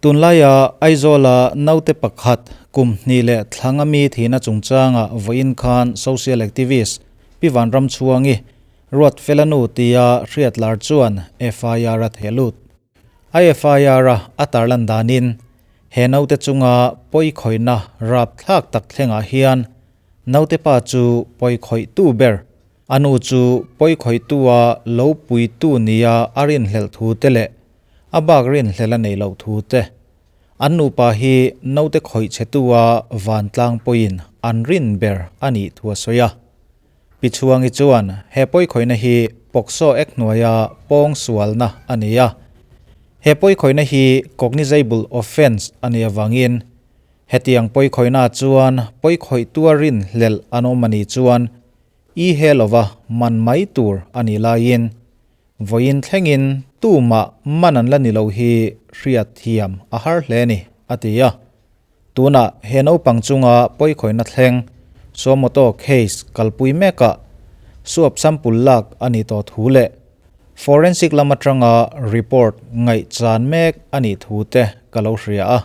Tunlaia Aizawla naute pakhat kum hnih leh thlang ami thihna chungchanga vawiin khan social activist Pi Vanramchhuangi Ruatfelanu tia hriatlar chuan FIR a theh lut. A FIR a a tarlan danin he naute chunga pawikhawihna rapthlak tak thlengah hian naute pa chu pawikhawihtu ber, a nu chu pawikhawihtua lo puitu nia a rinhlelh thu te leh a bak rinhlelh a neih loh thu te, an nupa hi naute khawih chhetua vantlang pawhin an rin ber a nih thu a sawi a. Pi Chhuangi chuan he pawikhawihna hi POCSO Act hnuaia pawng sualna a ni a. He pawikhawihna hi cognizable offence a nih avangin hetiang pawikhawihna chuan pawikhawihtua rinhlelh an awm a nih chuan i he lova man mai tur a nih laiin vawiin thlengin tumah man an la ni lo hi hriat thiam a har hle a ni, a ti a. Tunah he naupang chunga pawikhawihna thleng Suomoto case kalpui mekah suap sample lak a nih tawh thu leh forensic lam atanga report ngaihchan mek a nih thu te ka lo hria a.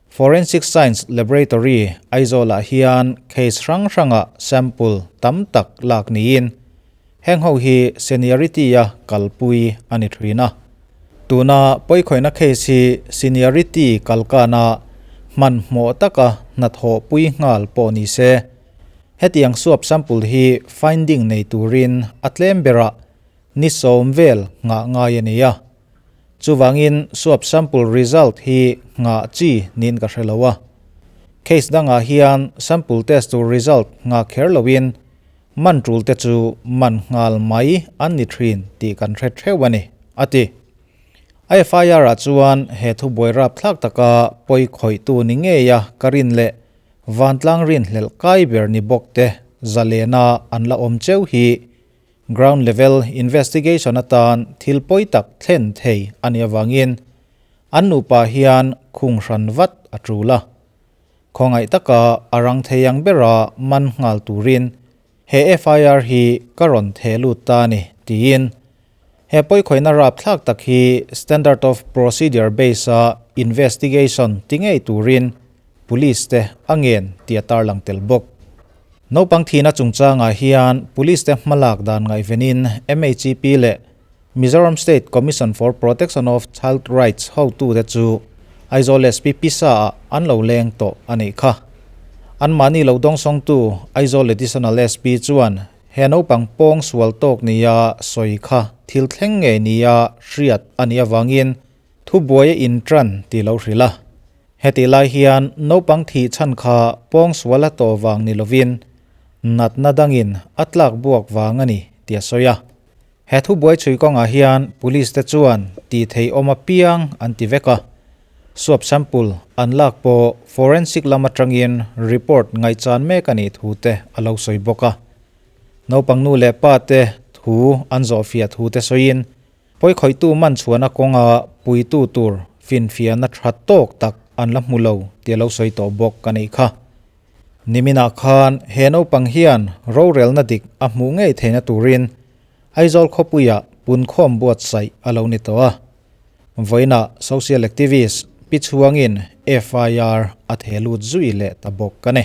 Forensic Science Laboratory Aizawlah hian case hrang hrangah sample tam tak lak niin heng ho hi seniority-a kalpui a ni thin a. Tuna pawikhawihna case hi seniority kalkana hmanhmawh taka hnathawhpui nghal pawh ni se, hetiang suap sample hi finding nei turin a tlem berah ni sawm vel nghah ngai a ni a. Chuvangin suap sample result hi nghah chi niin ka hre lo a. Case dangah hian sample test tur result nghah kher loin Man tul te chu man nghal mai an ni thin tih kan hre theuh a ni, a ti. A FIR ah chuan he thubuai rapthlak taka pawi khawihtu ni ngeia ka rin leh vantlang rinhlelh kai ber ni bawk te zalena an la awm cheu hi ground level investigation atan thil pawi tak thlen thei a nih avangin an nupa hian khung hran vat a tul a. Khawngaih taka a rang thei ang bera man nghal turin he FIR hi ka rawn theh lut ta a ni, tiin he pawikhawihna rapthlak tak hi Standard of Procedure base-a investigation ti ngei turin Police te a ngen tih a tarlang tel bawk. Naupang thihna chungchangah hian Police te hmalak dan ngaihvenin MHEP leh Mizoram State Commission for Protection of Child Rights hotute chu Aizawl SP Pisa-ah an lo leng tawh a nih kha. Anmahni lo dawngsawngtu Aizawl Additional SP chuan he naupang pawng sual tawk nia sawi kha thil thleng ngei nia hriat a nih avangin thubuai a intran tih lo hrilh a. Hetih lai hian naupang thih chhan kha pawng sual a tawh vang ni lovin natna dangin a tlak buak vang a ni tih a sawi a. He thubuai chhui kawngah hian Police te chuan tih theih awm apiang an ti vek a, swab sample an lak pawh forensic lam atangin report ngaihchan mek a nih thu te a lo sawi bawk a. Naupang nu leh pa te thu an zawhfiah thu te sawiin pawikhawihtu man chhuahna kawnga puitu tur finfiahna tha tawk tak an la hmu lo tih a lo sawi tawh bawk a nih kha. Niminah khan he naupang hian rorelna dik a hmuh ngei theihna turin Aizawl khawpuiah punkhawm buatsaih a lo ni tawh a. Vawiinah social activist Pi Chhuangin FIR a theh lut zui leh ta bawk a ni.